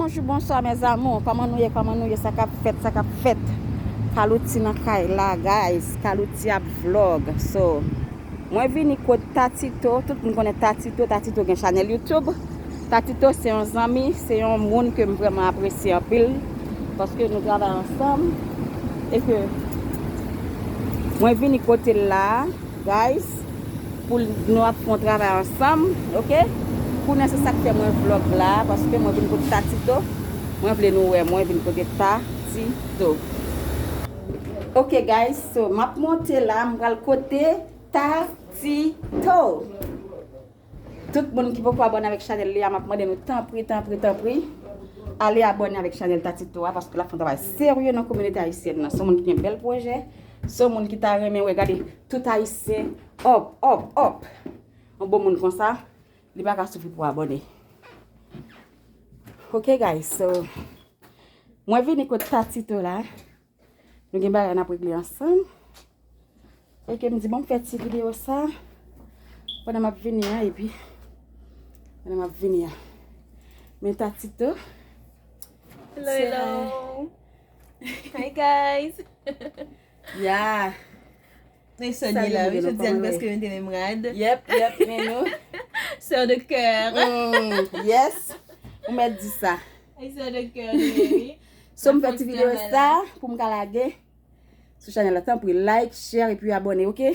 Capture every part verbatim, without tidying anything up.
Bonjou, bonswa, mes amours. Kòman nou ye? Kòman nou ye? Sa k ap fèt? Sa k ap fèt? Kalouti nan kay la, guys. Kalouti ap vlog. So, mwen vini kot Tatito. Tout moun konnen Tatito. Tatito gen chanèl YouTube. Tatito se yon zanmi, se yon moun ke m vrèman apresye anpil. Paske nou travay ansanm. E ke mwen vini kote l la, guys, pou nou ap fè yon travay ansanm, oke? Kounye a se sa k fè mwen vlog la, paske mwen vin kot Tatito. Mwen vle nou wè, mwen vin kote Tatito. Oke, guys, so, m ap monte la, m pral kote Tatito. Tout moun ki poko abòne avèk chanèl li a, m ap mande nou tanpri, tanpri, tanpri, ale abòne avèk chanèl Tatito a, paske l ap fè yon travay serye nan kominote ayisyèn nan. Se yon moun ki gen bèl pwojè, se yon moun ki ta renmen wè, gade, tout ayisyen, up, up, up. Yon bon moun konsa, li pa ka soufri pou abòne. Oke, guys, so, mwen vini kot Tatito la. Nou gen bagay n ap regle ansanm. E ke m di, bon, m fè ti videyo sa pandan m ap vini an, epi pandan m ap vini an. Men Tatito. Hello, hello. Hi, guys. Ya. E Sonia la, wi, jodi a nou prèske mete menm rad. Yep, yep, men nou. Sœur de cœur. Mm, yes. Ou mèt di sa. Ay, sœur de cœur, nou ye, wi. So, m fè ti videyo sa pou m ka lage sou chanèl la. Tanpri, like, share, epi abòne, oke?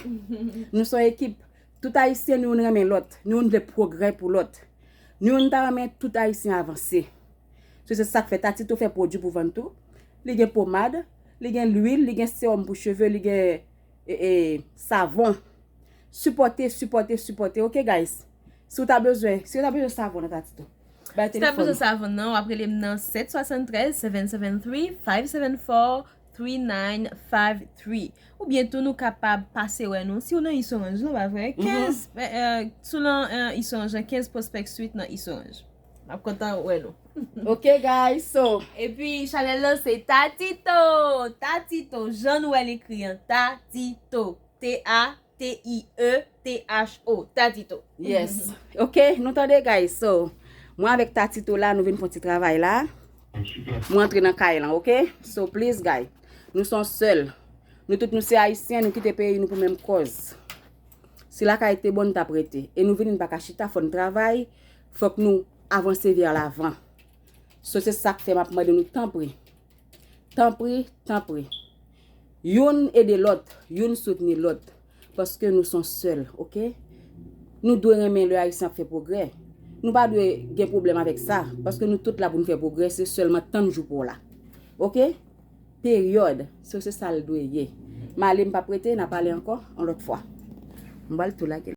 Nou se yon ekip. Tout ayisyen, nou youn renmen lòt. Nou youn vle pwogrè pou lòt. Nou youn ta renmen tout ayisyen avanse. So, se sa k fè Tatito fè pwodui pou vann tou. Li gen pomad, li gen lwil, li gen sewòm pou cheve, li gen, e, e, savon. Sipòte, sipòte, sipòte. Oke, guys? Si w ta bezwen, si w ta bezwen savon nan Tatito, bay telefòn. Si w ta bezwen savon nan, w ap rele m nan sèt swasann trèz, seven seven three, five seven four, three nine five three. Oubyen tou, nou kapab pase wè nou. Si w nan East Orange, non, pa vre? Kenz, eh, eh, si w nan, eh, East Orange, kenz Prospect Street nan East Orange. M ap kontan wè nou. Ok, guys, so. Epi, chanèl lan se Tatito. Tatito, jan nou wè l ekri an. Tatito. T A T I E T H O. Tatito. Yes. Ok, nou tande, guys. So, mwen avèk Tatito la, nou vin fè yon ti travay la. Mwen antre nan kay lan, ok? So, please, guys. Nou se yon sèl. Nou tout nou se Ayisyen, nou kite peyi nou pou menm kòz. Si lakay te bon, nou t ap rete. E nou vini, nou pa ka chita, fò n travay, fòk nou avanse vè lavan. So, se sa k fè m ap mande nou, tanpri. Tanpri, tanpri. Youn ede lòt, youn soutni lòt. Paske nou se yon sèl, ok? Nou dwe renmen lè Ayisyen ap fè pwogrè. Nou pa dwe gen pwoblèm avèk sa, paske nou tout la pou nou fè pwogrè, se sèlman tann jou pa w la. Ok? Peryòd. So, se sa l dwe ye. M ale, m p ap rete, n a pale ankò yon lòt fwa. M pral tou lage l.